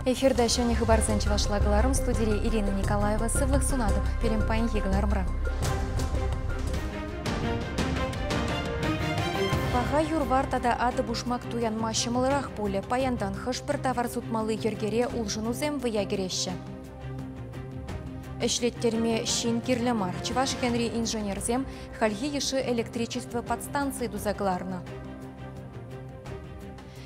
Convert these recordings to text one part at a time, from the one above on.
Эфирда ҫӗнӗ хыпарсен чӑвашла кӑларӑм студире Ирина Николаева сывлӑх сунатӑп. Пирӗн паянхи кӑларӑмра. Паха юр-вар тата атӑ-пушмак туянма ҫӑмӑлрах пулӗ. Паянтан хӑш-пӗр тавар сутмалли йӗркере улшӑнусем вӑя кӗреҫҫӗ. Ӗҫлеттерме ҫын кирлӗ мар. Чӑваш Енри инженерсем хальхи йышши электричество подстанцийӗ туса кӑларнӑ.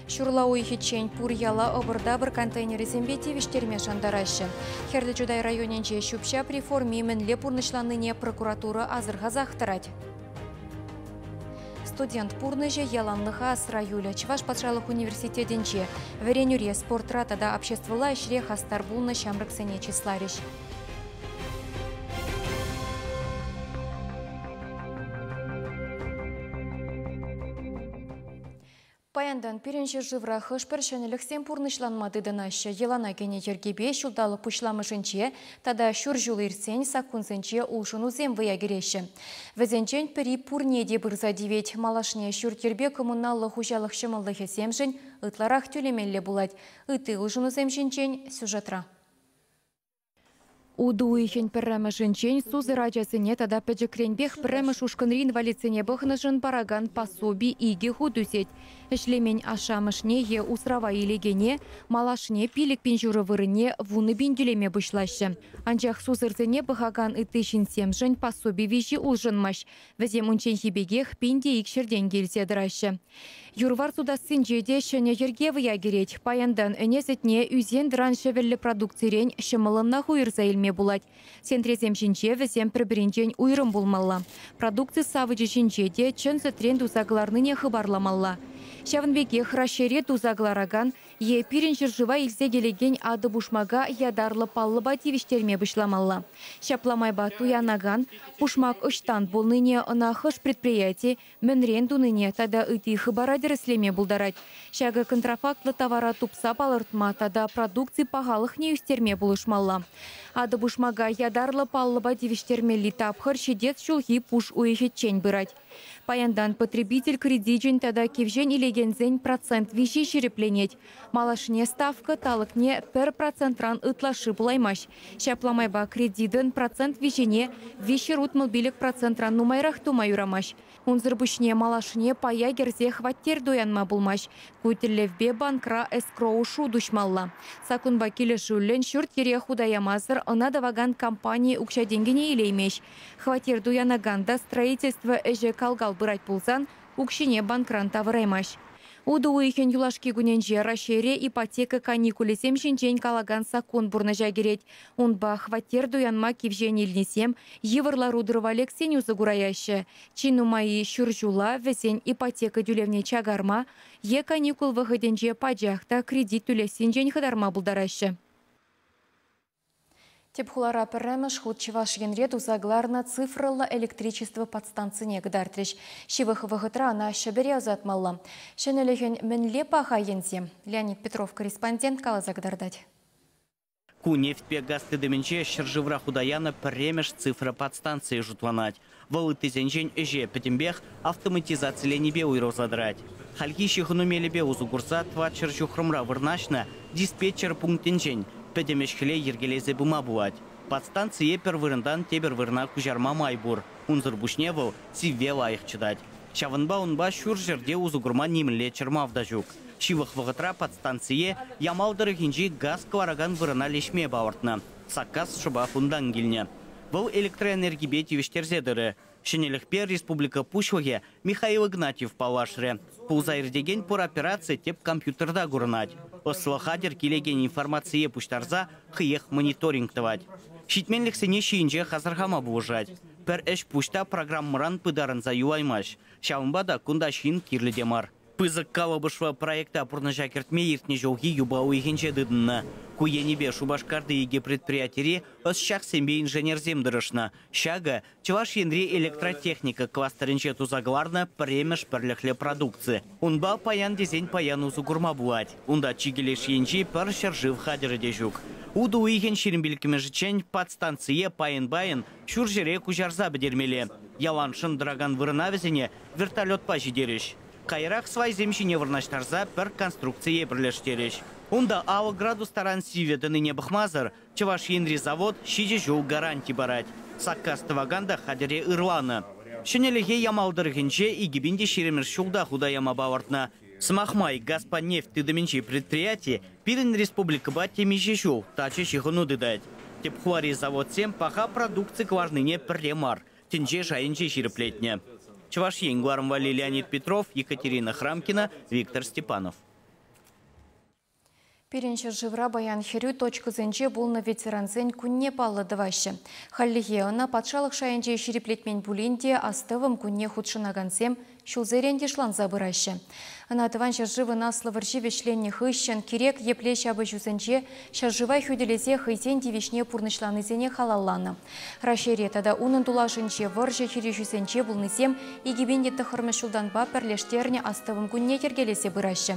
Ҫурла уйӑхӗччен пур яла ӑпӑр-тапӑр контейнерӗсемпе тивӗҫтерме шантараҫҫӗ. Хӗрлӗ Чутай районӗнче ҫӳп-ҫап реформи мӗнле пурнӑҫланнине прокуратура асӑрхасах тӑрать. Студент пурнӑҫӗ яланлӑха асра юлӗ. Чӑваш патшалӑх университетӗнче вӗренӳре, спортра тата обществӑлла ӗҫре хастар пулнӑ ҫамрӑксене чысларӗҫ. Паянтан пирӗн ҫӗршывра хӑш-пӗр ҫӗнӗлӗхсем пурнӑҫланма тытӑнаҫҫӗ. Йӑлана кӗнӗ йӗркепе ҫулталӑк пуҫламӑшӗнче тата ҫур ҫул иртсен саккунсенче улшӑнусем вӑя кӗреҫҫӗ. Вӗсенчен пӗри пурне те пырса тивет. Малашне ҫурт-йӗрпе коммуналлӑ хуҫалӑх ҫӑмӑллӑхӗсемшӗн ытларах тӳлемелле пулать. Ытти улшӑнусем ҫинчен сюжетра. Утӑ уйӑхӗн пӗрремӗшӗнчен сусӑр ачасене тата пӗчӗкренпех пӗрремӗш ушкӑнри инвалидсене пӑхнӑшӑн паракан пособи икӗ хут ӳсет. Ӗҫлемен ашшӗ-амӑшне е усрава илекене малашне 5500 вырӑнне 10 000 тӳлеме пуҫлаҫҫӗ. Анчах сусӑрсене пӑхакан ытти ҫынсемшӗн пособи виҫи улшӑнмасть. Вӗсем унчченхи пекех 1200 тенкӗ илсе тӑраҫҫӗ. Юр-вар сутассинче те ҫӗнӗ йӗрке вӑя кӗрет. Паянтан ӗне сӗтне ӳсен-тӑран ҫӑвӗллӗ продукцирен ҫӑмӑллӑнах уйӑрса илме пулать. Сентресем ҫинче вӗсем пӗр-пӗринчен уйрӑм пулмалла. Продукци савӑчӗ ҫинче те чӑн сӗтрен туса кӑларнине хыпарламалла. Ҫавӑн пекех Раҫҫейре туса кӑларакан е пирӗн ҫӗршыва илсе килекен атӑ-пушмака ятарлӑ паллӑпа тивӗҫтерме пуҫламалла. Ҫапла майпа туянакан пушмак ӑҫтан пулнине, ӑна хӑш предприяти мӗнрен тунине тата ытти хыпара тӗрӗслеме пултарать. Ҫакӑ контрафактлӑ тавара тупса палӑртма тата продукци пахалӑхне ӳстерме пулӑшмалла. Атӑ-пушмака ятарлӑ паллӑпа тивӗҫтермелли тапхӑр ҫитес ҫулхи пуш уйӑхӗччен пырать. Паянтан потребитель кредичӗн тата кивҫен илекенсен процент виҫи ҫирӗпленет. Малашне ставка талӑкне пӗр процентран ытлашши пулаймасть. Ҫапла майпа кредитӑн процент виҫине 365 процентран нумайрах тума юрамасть. Унсӑр пуҫне малашне пая кӗрсе хваттер туянма пулмасть. Ку тӗллевпе банкра эскроу шут уҫмалла. Саккунпа килӗшӳллӗн ҫурт-йӗре хута ямасӑр ӑна тӑвакан компани укҫа-тенкӗне илеймест. Хваттер туянакан та строительство ӗҫӗ кал-кал пырать пулсан укҫине банкран тавӑраймасть. Утӑ уйӑхӗн юлашки кунӗнче Раҫҫейре ипотека каникулӗсем ҫинчен калакан саккун пурнӑҫа кӗрет. Унпа хваттер туянма кивҫен илнисем йывӑр лару-тӑрӑва лексен усӑ кураяҫҫӗ. Чи нумаййи ҫур ҫула вӗсен ипотека тӳлевне чакарма е каникул вӑхӑтӗнче пачах та кредит тӳлессинчен хӑтарма пултараҫҫӗ. Тӗп хулара пӗрремӗш хут Чӑваш Енре туса кӑларнӑ цифрӑллӑ электричество подстанцине кӑтартрӗҫ. Ҫывӑх вӑхӑтра ӑна Ҫӗпӗре ӑсатмалла. Ҫӗнӗлӗхӗн мӗнле паха енсем? Леонид Петров корреспондент каласа кӑтартать. Ку нефтьпе газ тытӑмӗнче ҫӗршывра хута янӑ пӗрремӗш цифра подстанцийӗ шутланать. Вӑл ыттисенчен ӗҫе пӗтӗмпех автоматизациленипе уйрӑлса тӑрать. Хальхи ҫыхӑну мелӗпе усӑ курса 400 ҫухрӑмра вырнаҫнӑ диспетчер пунктӗнчен пӗтӗм ӗҫ-хӗле йӗркелесе пыма пулать. Подстанцие пӗр вырӑнтан тепӗр вырӑна куҫарма май пур. Унсӑр пуҫне вӑл сивве лайӑх чӑтать. Ҫавӑнпа унпа ҫур ҫӗрте усӑ курма нимӗнле чӑрмав та ҫук. Ҫывӑх вӑхӑтра подстанцие Ямал тӑрӑхӗнчи газ кӑларакан вырӑна леҫме палӑртнӑ. Саккас шӑпах унтан килнӗ. Вӑл электроэнергипе тивӗҫтерсе тӑрӗ. Ҫӗнӗлӗхпе республика Пуҫлӑхӗ Михаил Игнатьев паллашрӗ. Пулса иртекен пур операци тӗп компьютерта курӑнать. Ӑслӑ хатӗр килекен информацие пуҫтарса хӑех мониторинг тӑвать. Ҫитменлӗхсене ҫийӗнчех асӑрхама пулӑшать. Пӗр ӗҫ-пуҫ та программӑран пытарӑнса юлаймасть. Ҫавӑнпа та кунта ҫын кирлӗ те мар. Пысӑк калӑпӑшлӑ проекта пурнӑҫа кӗртме иртнӗ ҫулхи юпа уйӑхӗнче тытӑннӑ. Ку енӗпе Шупашкарти икӗ предприятире ӑсчахсемпе инженерсем тӑрӑшнӑ. Ҫакӑ Чӑваш Енри электротехника кластерӗнче туса кӑларнӑ пӗрремӗш пӗрлӗхлӗ продукци. Унпа паян тесен паян усӑ курма пулать. Унта чикӗ леш енчи пӗр ҫӗршыв хатӗрӗ те ҫук. Утӑ уйӑхӗн 25-мӗшӗччен подстанцие пайӑн-пайӑн ҫурҫӗре куҫарса пӗтермелле. Ялан шӑнтӑракан вырӑна вӗсене вертолетпа ҫитерӗҫ. Каярах свайсем ҫине вырнаҫтарса пӗр конструкцие пӗрлештерӗҫ. Унта 50 градус таран сивӗ тӑнине пӑхмасӑр Чӑваш Енри завод 7 ҫул гаранти парать. Саккас тӑвакан та хатӗре ырланӑ. Ҫӗнӗлӗхе Ямал тӑрӑхӗнче 2020 ҫулта хута яма палӑртнӑ. Сӑмах май, газпа нефть тытӑмӗнчи предприяти пирӗн республикӑпа темиҫе ҫул тачӑ ҫыхӑну тытать. Тӗп хулари заводсем паха продукци кӑларнине пӗрре мар тӗнче шайӗнче ҫирӗплетнӗ. Чӑваш Ен кӑларӑм валли Леонид Петров, Екатерина Храмкина, Виктор Степанов. Пирӗн ҫӗршывра паян хӗрӳ точкӑсенче пулнӑ ветерансен кунне паллӑ тӑваҫҫӗ. Хальлӗхе ӑна патшалӑх шайӗнче ҫирӗплетмен пулин те астӑвӑм кунне хутшӑнакансем ҫулсерен йышланса пыраҫҫӗ. Ӑна Тӑван ҫӗршывӑн Аслӑ вӑрҫи вӗҫленнӗ хыҫҫӑн кирек епле ҫапӑҫусенче ҫӗршыва хӳтӗлесе хӑйсен тивӗҫне пурнӑҫланисене халалланӑ. Раҫҫейре тата унӑн тулашӗнче вӑрҫӑ хирӗҫӳсенче пулнисем 2009 ҫултанпа пӗрлештернӗ астӑвӑм кунне йӗркелесе пыраҫҫӗ.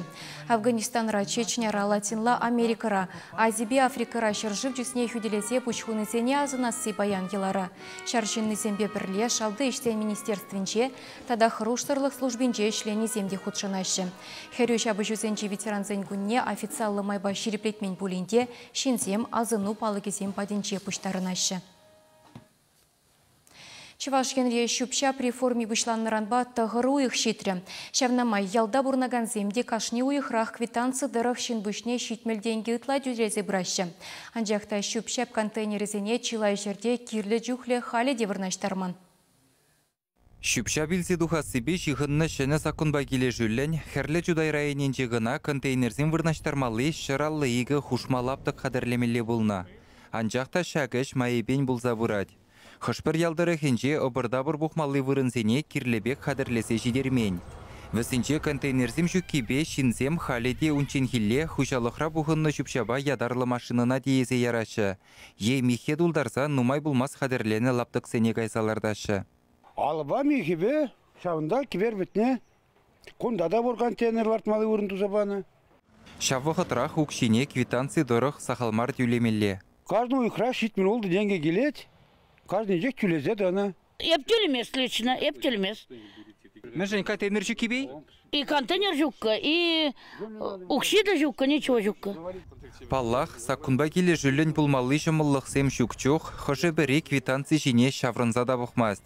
Афганистанра, Чечняра, Латинла Америкӑра, Азипе Африкӑра ҫӗршыв чысне хӳтӗлесе пуҫ хунисене асӑнасси паян йӑлара. Ҫар ҫыннисемпе пӗрле Шалти ӗҫсен министерствинче тата хӑрушсӑрлӑх службинче ӗҫленисем те хутшӑнаҫҫӗ. Хӗрӳ ҫапӑҫусенчи ветерансен кунне официаллӑ майпа ҫирӗплетмен пулин те ҫынсем асӑну палӑкӗсем патӗнче пуҫтарӑнаҫҫӗ. Чӑваш Енре ҫӳп-ҫап реформи пуҫланнӑранпа 9 уйӑх ҫитрӗ. Ҫавна май ялта пурӑнакансем те кашни уйӑхрах квитанци тӑрӑх ҫын пуҫне 70 тенкӗ ытла тӳлесе пыраҫҫӗ. Анчах та ҫӳп-ҫап контейнерӗсене чылай ҫӗрте кирлӗ чухлӗ халӗ те вырнаҫтарман. Ҫӳп-ҫап илсе тухассипе ҫыхӑннӑ ҫӗнӗ саккунпа килӗшӳллӗн Хӗрлӗ Чутай районӗнче кӑна контейнерсем вырнаҫтармалли 152 хушма лаптӑк хатӗрлемелле пулнӑ. Анчах та ҫак ӗҫ майӗпен пулса пырать. Хӑш-пӗр ял тӑрӑхӗнче ӑпӑр-тапӑр пухмалли вырӑнсене кирлӗ пек хатӗрлесе ҫитермен. Вӗсенче контейнерсем ҫуккипе ҫынсем халӗ те унчченхилле хуҫалӑхра пухӑннӑ ҫӳп-ҫапа ятарлӑ машинӑна тиесе яраҫҫӗ е миххе тултарса нумай пулмас хатӗрленӗ лаптӑксене кайса лартаҫҫӗ. Алӑпа михӗпе ҫавӑнта кӗпер вӗтне кунта та пур контейнер лартмалли вырӑн туса панӑ. Ҫав вӑхӑтрах укҫине квитанци тӑрӑх сахал мар тӳлемелле. Каждый уйӑхра 76 тенкӗ килет, каждыйнчех тӳлесе тӑнӑ. Эп тӳлемес лично, эп тӳлемес. Мӗншӗн контейнер ҫуккипе? И контейнер ҫуккӑ, и укҫи та ҫуккӑ, ничего ҫуккӑ. Паллах, саккунпа килӗшӳллӗн пулмалли ҫӑмӑллӑхсем ҫук чух хӑшӗ-пӗри квитанци ҫине ҫаврӑнса та пӑхмасть.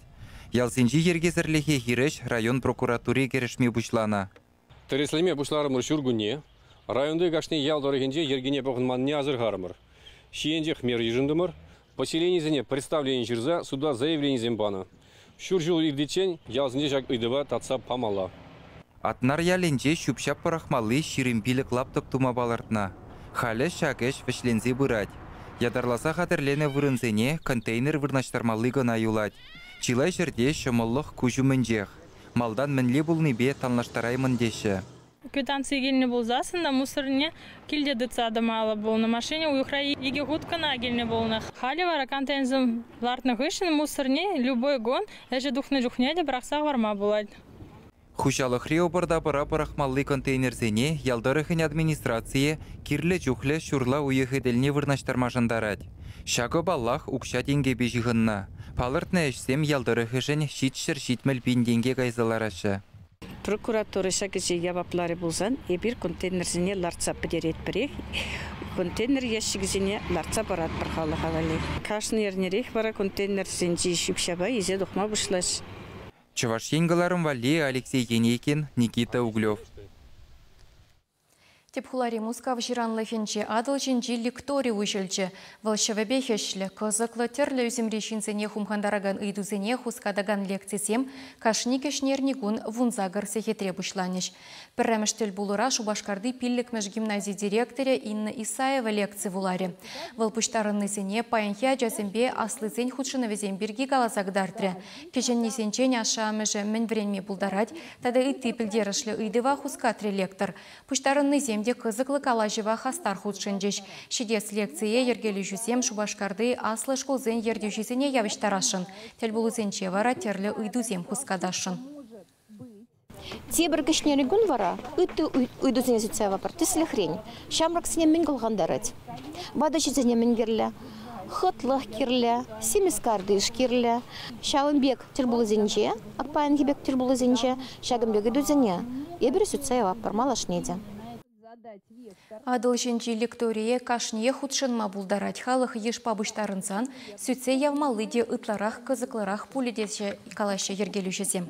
Ялсенчи йӗркесӗрлӗхе хирӗҫ район прокуратури кӗрешме пуҫланӑ. Тӗрӗслеме пуҫларӑмӑр ҫуркунне. Районти кашни ял тӑрӑхӗнче йӗркене пӑхӑнманнине асӑрхарӑмӑр. Ҫийӗнчех мер йышӑнтӑмӑр. Поселенисене представлени ҫырса суда заявленисем панӑ. Ҫур ҫул иртиччен ялсенче ҫак ыйтӑва татса памалла. Атнар ялӗнче ҫӳп-ҫап пӑрахмалли 25 лаптӑк тума палӑртнӑ. Халӗ ҫак ӗҫ вӗҫленсе пырать. Ятарласа хатӗрленӗ вырӑнсене контейнер вырнаҫтармалли кӑна юлать. Чылай ҫӗрте ҫӑмӑллӑх куҫ умӗнчех. Малтан мӗнле пулнипе танлаштараймӑн теҫҫӗ. Квитанци килнӗ пулсассӑн та мусорне килте тытса тӑмалла пулнӑ. Машина уйӑхра 2 хут кӑна килнӗ пулнӑ. Халӗ вара контейнерсем лартнӑ хыҫҫӑн мусорне любой кун ӗҫе тухнӑ чухне те пӑрахса хӑварма пулать. Хуҫалӑхри ӑпӑр-тапӑра пӑрахмалли контейнерсене ял тӑрӑхӗн администрацийӗ кирлӗ чухлӗ ҫурла уйӑхӗ тӗлне вырнаҫтарма шантарать. Ҫакӑ паллах укҫа-тенкӗпе ҫыхӑннӑ. Палӑртнӑ ӗҫсем ял тӑрӑхӗшӗн 770 пин тенке кайса лараҫҫӗ. Прокуратура ҫак ӗҫе явапларӗ пулсан эпир контейнерсене лартса пӗтеретпӗрех, контейнер ящикӗсене лартса паратпӑр халӑха валли. Кашни эрнерех вара контейнерсенчи ҫӳп-ҫапа илсе тухма пуҫлаҫ. Чӑваш Ен кӑларӑм валли Алексей Енейкин, Никита Углев. Тӗп хулари Мускав ҫыранлӑхӗнче Атӑл ҫинчи лекторий уҫӑлчӗ. Вӑл ҫӑвӗпех ӗҫлӗ, кӑсӑклӑ, тӗрлӗ ӳсӗмри ҫынсене хумхантаракан ыйтусене хускатакан лекцисем кашни кӗҫнерни кун 18 сехетре пуҫланӗҫ. Пӗрремӗш тӗл пулура Шупашкарти 5-мӗш гимнази директорӗ Инна Исаева лекци вуларӗ. Вӑл пуҫтарӑннисене паянхи ачасемпе аслисен хутшӑнӑвӗсем пирки каласа кӑтартрӗ. Кӗҫӗннисенчен ашшӗ-амӑшӗ мӗн вӗренме пултарать тата ытти пӗлтерӗшлӗ ыйтӑва хускатрӗ лектор. Пуҫтарӑннисем те кӑсӑклӑ калаҫӑва хастар хутшӑнчӗҫ. Ҫитес лекцие йӗркелӳҫӗсем Шупашкарти аслӑ шкулсен ертӳҫисене явӑҫтарасшӑн. Тӗл пулусенче вара тӗрлӗ ыйтусем хускатасшӑн. Тепӗр кӗҫнерни кун вара ытти ыйтусене сӳтсе явӑпӑр. Тӗслӗхрен, ҫамрӑксене мӗн кӑлхантарать? Ватӑ ҫынсене мӗн кирлӗ? Хӑтлӑх кирлӗ, симӗс картиш кирлӗ. Ҫавӑн пек тӗл пулусенче, паянхи пек тӗл пулусенче ҫакӑн пек ыйтусене эпир сӳтсе явӑпӑр малашне те. Атӑл ҫинчи лекторие кашниех хутшӑнма пултарать. Халӑх йышпа пуҫтарӑнсан сӳтсе явмалли те ытларах, кӑсӑклӑрах пулӗ тесе калаҫҫӗ йӗркелӳҫӗсем.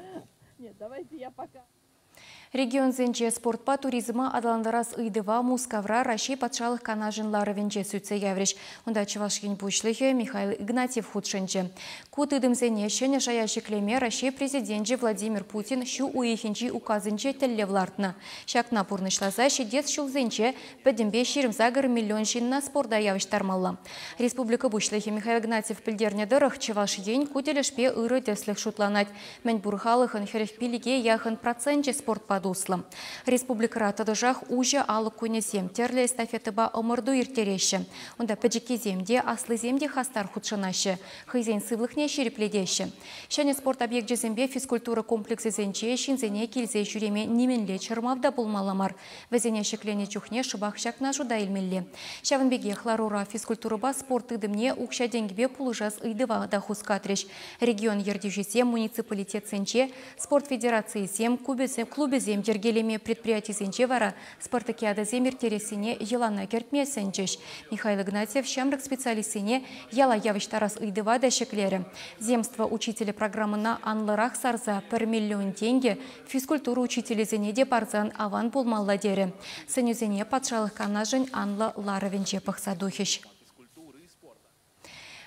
Регионсенче спортпа туризма аталантарас ыйтӑва Мускавра Раҫҫей Патшалӑх Канашӗн ларӑвӗнче сӳтсе яврӗҫ. Унта Чӑваш Ен Пуҫлӑхӗ Михаил Игнатьев хутшӑнчӗ. Ку тытӑмсене ҫӗнӗ шая ҫӗклеме Раҫҫей Президенчӗ Владимир Путин ҫу уйӑхӗнчи указӗнче тӗллев лартнӑ. Ҫакна пурнӑҫласа ҫитес ҫулсенче пӗтӗмпе 28 миллион ҫынна спорта явӑҫтармалла. Республика Пуҫлӑхӗ Михаил Игнатьев пӗлтернӗ тӑрӑх, Чӑваш Ен ку тӗлӗшпе ырӑ тӗслӗх шутланать. Мӗнпур халӑхӑн 45-е яхӑн проценчӗ спортпа туслӑ. Республикӑра тӑтӑшах уҫӑ алӑк кунӗсем, тӗрлӗ эстафетӑпа ӑмӑрту ирттереҫҫӗ. Унта пӗчӗккисем те, аслисем те хастар хутшӑнаҫҫӗ, хӑйсен сывлӑхне ҫирӗплетеҫҫӗ. Ҫӗнӗ спорт объекчӗсемпе физкультура комплексӗсенче ҫынсене килсе ҫӳреме нимӗнле чӑрмав та пулмалла мар. Вӗсене ҫӗкленӗ чухне шӑпах ҫакна шута илмелле. Ҫавӑн пекех ларура физкультурӑпа спорт тытӑмне укҫа-тенкӗпе пулӑшас ыйтӑва та хускатрӗҫ. Регион ертӳҫисем муниципалитетсенче спорт федерацийӗсем, клубӗсем йӗркелеме, предприятисенче вара спартакиадӑсем ирттерессине йӑлана кӗртме сӗнчӗҫ. Михаил Игнатьев ҫамрӑк специалистсене яла явӑҫтарас ыйтӑва та ҫӗклерӗ. Земство учителӗ программӑна анлӑрах сарса 1 миллион тенкӗ физкультура учителӗсене те парсан аван пулмалла терӗ. Сӗнӳсене Патшалӑх Канашӗн анлӑ ларӑвӗнче пӑхса тухӗҫ.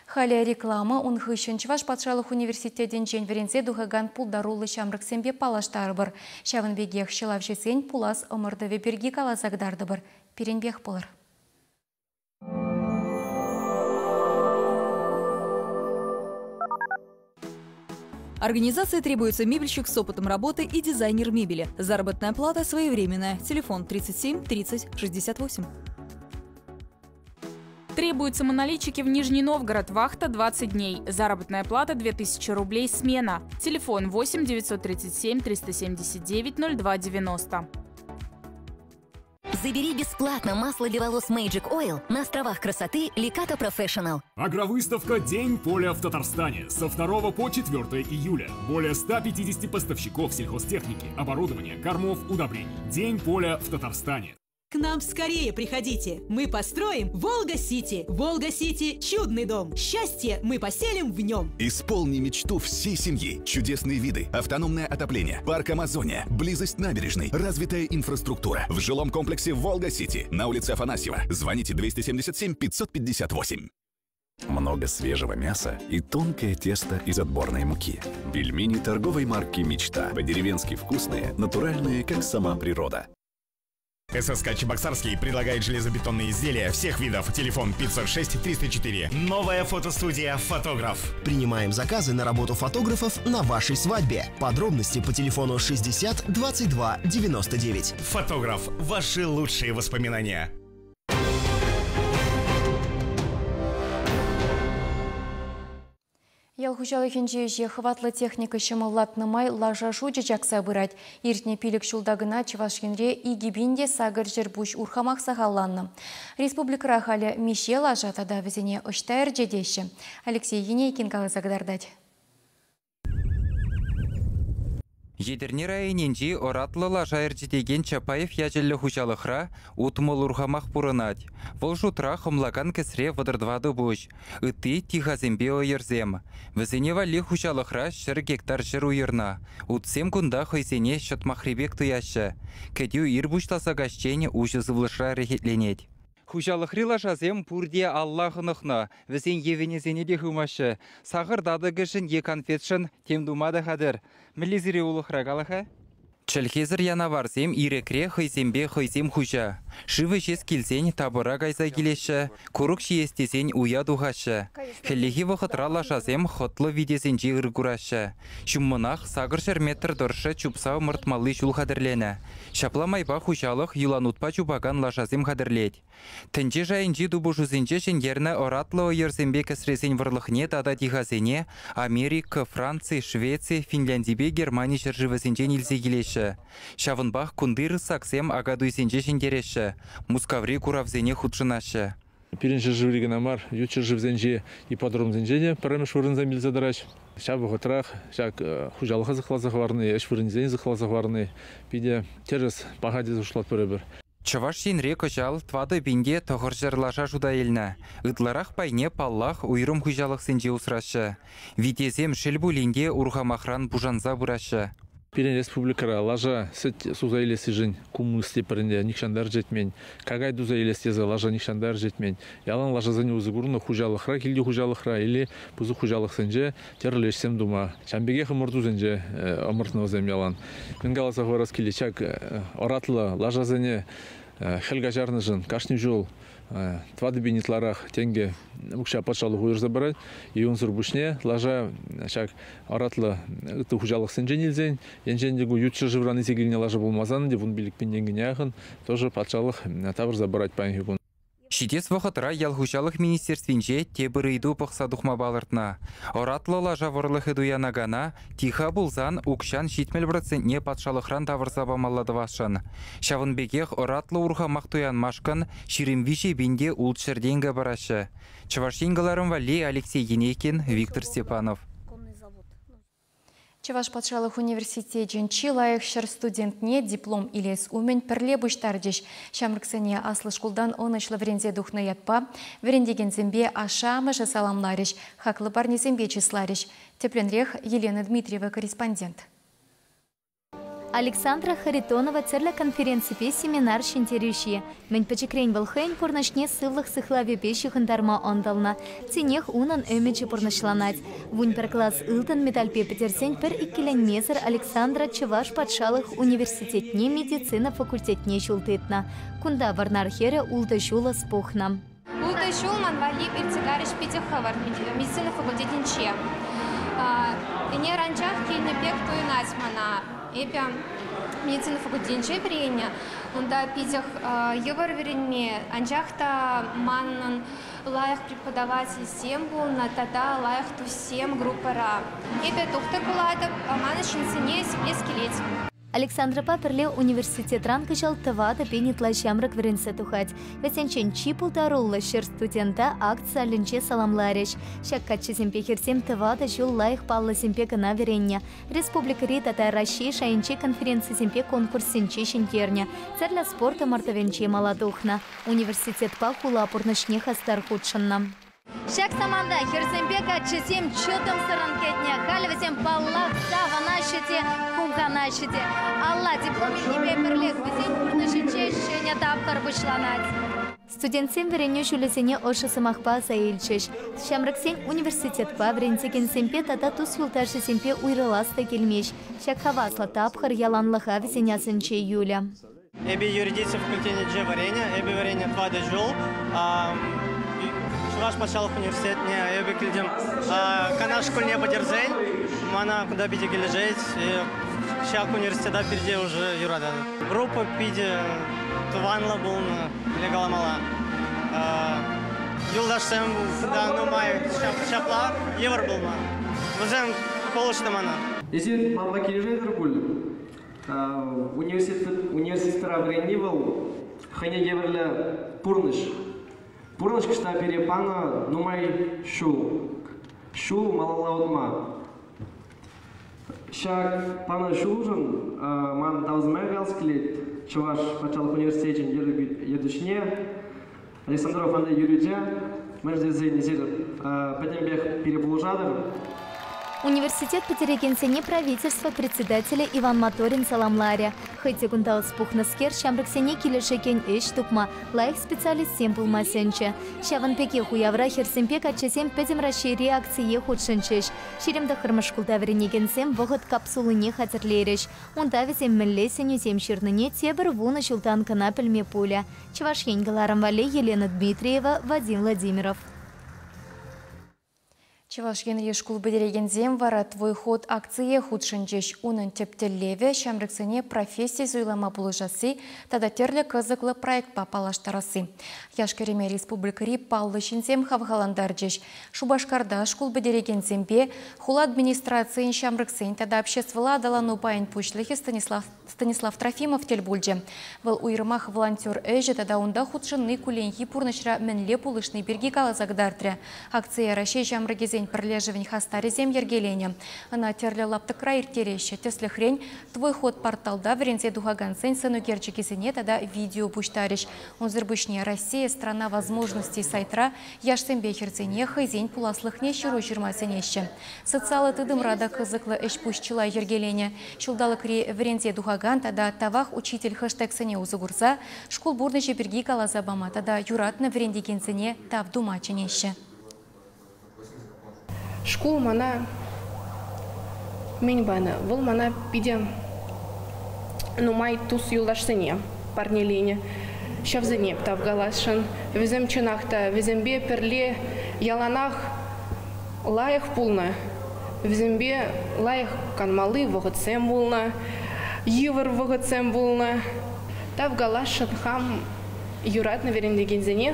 Халӗ реклама, ун хыҫҫӑн Чӑваш патшалӑх университетӗнчен вӗренсе тухакан пултаруллӑ ҫамрӑксемпе паллаштарӑпӑр. Ҫавӑн пекех ҫӑлавҫӑсен пулас ӑмӑртӑвӗ пирки каласа кӑтартӑпӑр. Пирӗнпех пулӑр. Организации требуется мебельщик с опытом работы и дизайнер мебели. Заработная плата своевременная. Телефон 37 30 68. Требуются монолитчики в Нижний Новгород. Вахта 20 дней. Заработная плата 2000 рублей. Смена. Телефон 8 937 379 02 90. Забери бесплатно масло для волос Magic Oil на островах красоты Леката Professional. Агровыставка «День поля в Татарстане» со 2 по 4 июля. Более 150 поставщиков сельхозтехники, оборудования, кормов, удобрений. «День поля в Татарстане». К нам скорее приходите! Мы построим Волга-Сити. Волга-Сити – чудный дом. Счастье мы поселим в нем. Исполни мечту всей семьи. Чудесные виды, автономное отопление, парк Амазония, близость набережной, развитая инфраструктура. В жилом комплексе Волга-Сити на улице Афанасьева. Звоните 277 558. Много свежего мяса и тонкое тесто из отборной муки. Пельмени торговой марки «Мечта». По-деревенски вкусные, натуральные, как сама природа. ССК Чебоксарский предлагает железобетонные изделия всех видов. Телефон 506 304. Новая фотостудия «Фотограф». Принимаем заказы на работу фотографов на вашей свадьбе. Подробности по телефону 60 22 99. «Фотограф». Ваши лучшие воспоминания. Ял хуҫалӑхӗнче ӗҫе хӑватлӑ техника ҫӑмӑллатнӑ май лаша шучӗ чакса пырать. Иртнӗ пилӗк ҫулта кӑна Чӑваш Енре 2800 пуҫ урхамах сахалланнӑ. Республикӑра халӗ миҫе лаша тата вӗсене ӑҫта ӗрчетеҫҫӗ? Алексей Енейкин каласа кӑтартать. Етӗрне районӗнчи ӑратлӑ лаша ӗрчетекен Чапаев ячӗллӗ хуҫалӑхра утмӑл урхамах пурӑнать. Вӑл шутра хӑмлакан кӗсре 34 пуҫ. Ытти тихасемпе ӑйӑрсем. Вӗсене валли хуҫалӑхра 100 гектар ҫӗр уйӑрнӑ. Утсем кунта хӑйсене ҫӑтмахри пек туяҫҫӗ. Кӗтӳ ир пуҫласа каҫчен уҫӑ сывлӑшра рехетленет. Хуҫалӑхри лашасем пурте алла хӑнӑхнӑ. Вӗсен евӗнӗсене те хывмаҫҫӗ. Сахӑр татӑкӗшӗн е конфетшӑн тем тума та хатӗр. Мӗнле сире улӑхра кала-ха? Чӗлхесӗр янаварсем ирӗкре хӑйсемпе хӑйсем хуҫа. Шыв ӗҫес килсен тапӑра кайса килеҫҫӗ, курӑк ҫиес тесен уя тухаҫҫӗ. Хӗллехи вӑхӑтра лашасем хӑтлӑ витесенче ыр кураҫҫӗ. Ҫуммӑнах 800 метр тӑршшӗ чупса ӑмӑртмалли ҫул хатӗрленӗ. Ҫапла майпа хуҫалӑх юланутпа чупакан лашасем хатӗрлет. Тӗнче шайӗнчи тупӑшусенче ҫӗнтернӗ ӑратлӑ ӑйӑрсемпе кӗсресен вӑрлӑхне тата тихасене Америка, Франци, Швеци, Финляндипе Германи ҫӗршывӗсенчен илсе килеҫҫӗ. Ҫавӑнпах кунти рысаксем акатуйсенче ҫӗнтереҫҫӗ, Мускаври куравсене хутшӑнаҫҫӗ. Пирӗн ҫӗршыври кӑна мар, ют ҫӗршывсенчи ипподромсенче те пӗрремӗш вырӑнсем илсе тӑраҫ. Ҫав вӑхӑтрах ҫак хуҫалӑха сыхласа хӑварни, ӗҫ вырӑнӗсене сыхласа хӑварни питӗ тӗрӗс, паха тесе шутлатпӑр эпир. Чӑваш Енре кӑҫал 4900 лаша шута илнӗ. Ытларах пайне, паллах, уйрӑм хуҫалӑхсенче усраҫҫӗ. Витесем, шел пулин те, урхамахран пушанса пыраҫҫӗ. Пирӗн республикӑра лаша сӗт суса илессишӗн кумыс тепӗринде нихҫан та ӗрчетмен. Какай туса илес тесе лаша нихҫан та ӗрчетмен. Ялан лашасене усӑ курнӑ хуҫалӑхра, килти хуҫалӑхра или пысӑк хуҫалӑхсенче тӗрлӗ ӗҫсем тума. Ҫавӑн пекех ӑмӑртусенче ӑмӑртнӑ вӗсем ялан. Мӗн каласа хӑварас килет, ҫак ӑратлӑ лашасене хӗл каҫарнӑшӑн кашни ҫул 4000 ытларах тенкӗ укҫа патшалӑх уйӑрса парать. И унсӑр пуҫне лаша ҫак ӑратлӑ ытти хуҫалӑхсенчен илсен, енчен те ку ют ҫӗршывран илсе килнӗ лаша пулмасан те 15 000 тенкӗне яхӑн тоже патшалӑх тавӑрса парать паянхи кун. Ҫитес вӑхӑтра ял хуҫалӑх министерствинче тепӗр ыйту пӑхса тухма палӑртнӑ. Ӑратлӑ лаша вӑрлӑхӗ туянакана тиха пулсан укҫан 70 процентне патшалӑхран тавӑрса памалла тӑвасшӑн. Ҫавӑн пекех ӑратлӑ урхамах туянмашкӑн 23 пин те 600 тенкӗ параҫҫӗ. Чӑваш Ен кӑларӑм валли Алексей Енейкин, Виктор Степанов. Чӑваш патшалӑх университечӗн чи лайӑх ҫӗр студентне диплом илес умӗн пӗрле пуҫтарчӗҫ. Ҫамрӑксене аслӑ шкултан ӑнӑҫлӑ вӗренсе тухнӑ ятпа вӗрентекенсемпе ашшӗ-амӑшӗ саламларӗҫ, хаклӑ парнесемпе чысларӗҫ. Тӗплӗнрех Елена Дмитриева корреспондент. Александра Харитонова тӗрлӗ конференципе семинар ҫӗнтерӳҫи. Мӗн пӗчӗкрен вӑл хӑйӗн пурнӑҫне сывлӑх сыхлавӗпе ҫыхӑнтарма ӑнтӑлнӑ. Тинех унӑн ӗмӗчӗ пурнӑҫланать. 11 класс ылтӑн медальпе пӗтерсен пӗр иккӗленмесӗр Александра Чӑваш патшалӑх университетне медицина факультетне ҫул тытнӑ. Кунта Вӑрнар хӗрӗ ултӑ ҫул ӑс пухнӑ. Ултӑ ҫул ман валли иртсе питӗ хӑвӑрт медицина факультетӗнче. Ӗнер анчах килнӗ пек туйӑнать мана. Эпӗ медицина факультетӗнче вӗреннӗ. Унта питӗ йывӑр вӗренме, анчах та манӑн лайӑх преподавательсем пулнӑ тата лайӑх туссем группӑра. Эпӗ тухтӑр пулатӑп, манӑн ҫынсене сиплес килет. Александрӑпа пӗрле университетран кӑҫал 4000 ытла ҫамрӑк вӗренсе тухать. Вӗсенчен чи пултаруллӑ ҫӗр студента акт залӗнче саламларӗҫ. Ҫак каччӑсемпе хӗрсем тӑватӑ ҫул лайӑх паллӑсемпе кӑна вӗреннӗ. Республикӑри тата Раҫҫей шайӗнчи конференцисемпе конкурссенче ҫӗнтернӗ, тӗрлӗ спорт ӑмӑртӑвӗнче мала тухнӑ. Университетпа хула пурнӑҫне хастар хутшӑннӑ. Ҫак саманта хӗрсемпе каччӑсем чӑтӑмсӑррӑн кӗтнӗ. Халӗ вӗсем, паллах, савӑнаҫҫӗ те, хумханаҫҫӗ те. Алла диплом илнипе пӗрлех вӗсен пурнӑҫӗнче ҫӗнӗ тапхӑр пуҫланать. Студентсем вӗренӳ ҫулӗсене ӑшӑ сӑмахпа аса илчӗҫ. Ҫамрӑксен университетпа, вӗрентекенсемпе тата тус-юлташӗсемпе уйрӑлас та килмест. Ҫак хаваслӑ тапхӑр яланлӑха вӗсен асӗнче юлӗ. Эпӗ юридици факультетӗнче вӗреннӗ. Эпӗ вӗреннӗ тӑватӑ ҫул. Чӑваш патшалӑх университетне эпӗ килтӗм. Канаш шкулне пӗтерсен мана кунта питӗ килӗшет. Ҫак университета питӗ уже юрататӑп. Группа питӗ тӑванлӑ пулнӑ, мӗнле каламалла. Юлташсем кунта нумай ҫапла йывӑр пулнӑ. Вӗсем пулӑшнӑ мана. Эсир манпа килӗшетӗр пуль? Университетра вӗренни вӑл хӑйне евӗрлӗ пурнӑҫ. Пурнӑҫ кӑшта пире панӑ нумай ҫул. Ҫул малалла утма. Ҫак панӑ ҫулшӑн ман тавсӑма калас килет Чӑваш патшалӑх университечӗн ертӳҫине Александров Андрей Юрьевича, мӗншӗн тесен эсир пӗтӗмпех пире пулӑшатӑр. Университет пӗтерекенсене правительство председателӗ Иван Моторин саламларӗ. Хӑй те кунта ӑс пухнӑскер ҫамрӑксене килӗшекен ӗҫ тупма, лайӑх специалистсем пулма сӗнчӗ. Ҫавӑн пекех уявра хӗрсемпе каччӑсем Пӗтӗм Раҫҫейри акцие хутшӑнчӗҫ. 29-мӗш шкулта вӗренекенсем вӑхӑт капсулине хатӗрлерӗҫ. Унта вӗсем мӗнле сӗнӳсем ҫырнине тепӗр вунӑ ҫултан кӑна пӗлме пулӗ. Чӑваш Ен кӑларӑм валли Елена Дмитриева, Вадим Владимиров. Чӑваш Енри шкул пӗтерекенсем вара «Твой ход» акцие хутшӑнчӗҫ. Унӑн тӗп тӗллевӗ – ҫамрӑксене професси суйлама пулӑшасси тата тӗрлӗ кӑсӑклӑ проектпа паллаштарасси. Яш-кӗрӗме республикӑри паллӑ ҫынсем хавхалантарчӗҫ. Шупашкарта шкул пӗтерекенсемпе хула администрацийӗн ҫамрӑксен тата обществӑлла аталану пайӗн пуҫлӑхӗ Станислав Станислав Трофимов тӗл пулчӗ. Вӑл уйрӑмах волонтер ӗҫӗ тата унта хутшӑнни кулленхи пурнӑҫра мӗнле пулӑшни пирки каласа кӑтартрӗ. Акцие Раҫҫей ҫамрӑкӗсен ҫамрӑксен пӗрлешӗвӗн хастарӗсем йӗркеленӗ. Ӑна тӗрлӗ лаптӑкра ирттереҫҫӗ. Тӗслӗхрен, Твой ход порталта вӗренсе тухакансен сӑнӳкерчӗкӗсене тата видео пуҫтарӗҫ. Унсӑр пуҫне Россия страна возможностей сайтра яшсемпе хӗрсене хӑйсен пуласлӑхне ҫыру ҫырма сӗнеҫҫӗ. Социаллӑ тытӑмра та кӑсӑклӑ ӗҫ-пуҫ чылай йӗркеленӗ. Ҫулталӑкри вӗренсе тухакан тата Тавах учитель хэштегсене усӑ курса шкул пурнӑҫӗ пирки каласа пама тата юратнӑ вӗрентекенсене тав тума чӗнеҫҫӗ. Шкул мана мӗн панӑ? Вӑл мана питӗ нумай тус-юлташсене парнеленӗ. Ҫавсене тав каласшӑн. Вӗсем чӑнах та вӗсемпе пӗрле яланах лайӑх пулнӑ. Вӗсемпе лайӑх канмалли вӑхӑтсем пулнӑ, йывӑр вӑхӑтсем пулнӑ. Тав каласшӑн хам юратнӑ вӗрентекенсене.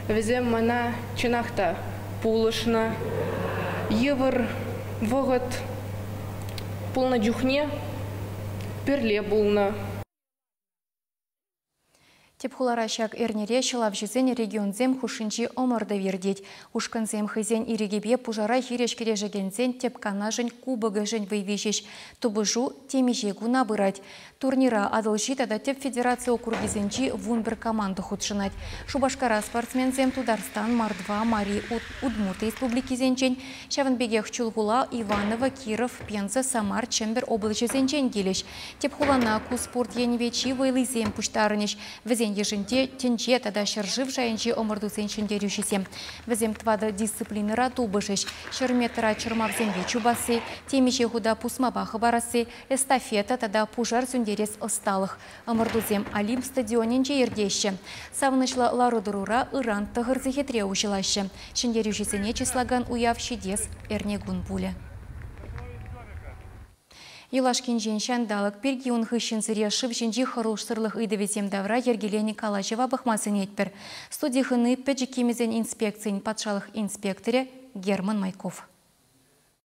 Вӗсем мана чӑнах та пулӑшнӑ. Йывӑр вӑхӑт пулнӑ чухне пӗрле пулнӑ. Тӗп хулара ҫак эрнере ҫӑлавҫӑсен регионсем хушшинчи ӑмӑртӑв иртет. Ушкӑнсем хӑйсен ирӗкӗпе пушара хирӗҫ кӗрешекенсен тӗп канашӗн кубокӗшӗн вӑй виҫӗҫ. Тупӑшу темиҫе куна пырать. Турнира Атӑлҫи тата тӗп федераци округӗсенчи 11 команда хутшӑнать. Шупашкара спортсменсем Тутарстан, Мордва, Мари, Удмурт республикисенчен, ҫавӑн пекех Чулхула, Иваново, Киров, Пенза, Самар, Чӗмпӗр облаҫӗсенчен килӗҫ. Тӗп хулана ку спорт енӗпе чи вӑйлисем пуҫтарӑнӗҫ. Вӗсен йышӗнче тӗнче тата ҫӗршыв шайӗнчи ӑмӑртусен ҫӗнтерӳҫисем. Вӗсем тӑватӑ дисциплинӑра тупӑшӗҫ. Ҫӗр метра чӑрмавсемпе чупасси, темиҫе хута пусмапа хӑпарасси, эстафета тата пушар сӳнтерес ӑсталӑх. Ӑмӑртусем Олимп стадионӗнче иртеҫҫӗ. Савӑнӑҫлӑ лару-тӑрура ыран тӑхӑр сехетре уҫӑлаҫҫӗ. Ҫӗнтерӳҫӗсене чыслакан уяв ҫитес эрнекун пулӗ. Юлашкинчен ҫанталӑк пирки ун хыҫҫӑн сире шыв ҫинчи хӑрушсӑрлӑх ыйтӑвӗсем тавра йӗркеленӗ калаҫӑва пӑхма сӗнетпӗр. Студи хӑни пӗчӗк кимӗсен инспекцийӗн патшалӑх инспекторӗ Герман Майков.